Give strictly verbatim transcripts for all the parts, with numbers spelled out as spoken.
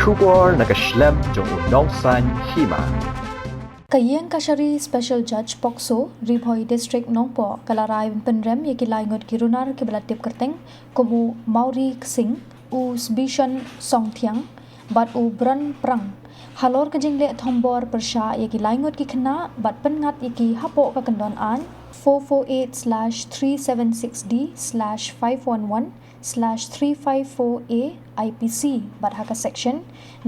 Khubor na ka shlem jong u Nongsaiñ Hima. Ka Iingkashari Special Judge POCSO, Ri Bhoi District Nongpoh, ka la rai ban pynrem ïa ki lai ngut ki runar kiba la tip kyrteng kum u Mawri Ksing, u Sbishon Songthiang, bad u Bron Prang, halor ka jingleh thombor pyrshah ïa ki lai ngut ki khynnah bad pynngat ïa ki hapoh ka kyndon aiñ four four eight slash three seven six D slash five one one slash three five four A I P C bad ha ka section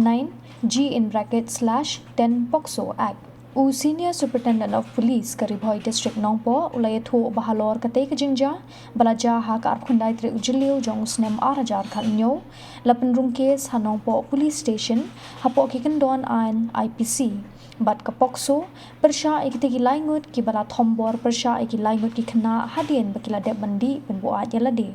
nine G in bracket slash ten POCSO Act. U Senior Superintendent of Police ka Ri Bhoi District Nongpoh u la ïathuh ba halor katei ka jingjia ba la jia ha ka arphew khyndai tarik u Jylliew jong u snem ar hajar khathynñiew, la pynrung kes ha Nongpoh Police Station hapoh ki kyndon aiñ I P C bad ka POCSO pyrshah ïa kitei ki lai ngut kiba la thombor pyrshah ïa ki lai ngut ki khynnah hadien ba ki la dep ban dih pynbuaid ïa lade.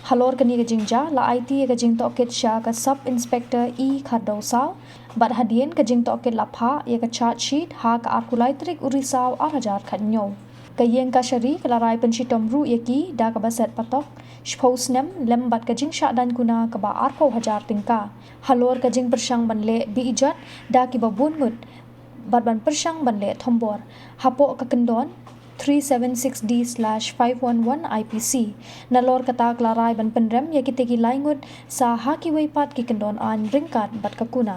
Halor kane ka jingjia la aiti ïa ka jingtohkit sha ka Sub Inspector E Khardewsaw bad hadien ka jingtohkit la phah ïa ka charge sheet ha ka arphew lai tarik u Risaw ar hajar khathynñiew. Ka Iingkashari ka la rai pynshitom ruh ïa ki da kaba set patok shiphew snem lem bad ka jingshah daiñ kuna kaba arphew hajar tyngka halor ka jingpyrshang ban leh be ijot da kiba bun ngut bad ban pyrshang ban leh thombor hapoh ka kyndon three seven six D slash five one one I P C. Nalor kata ka la rai ban pynrem ïa kitei ki lai ngut sa ha kiwei pat ki kyndon aiñ ryngkat bad ka kuna.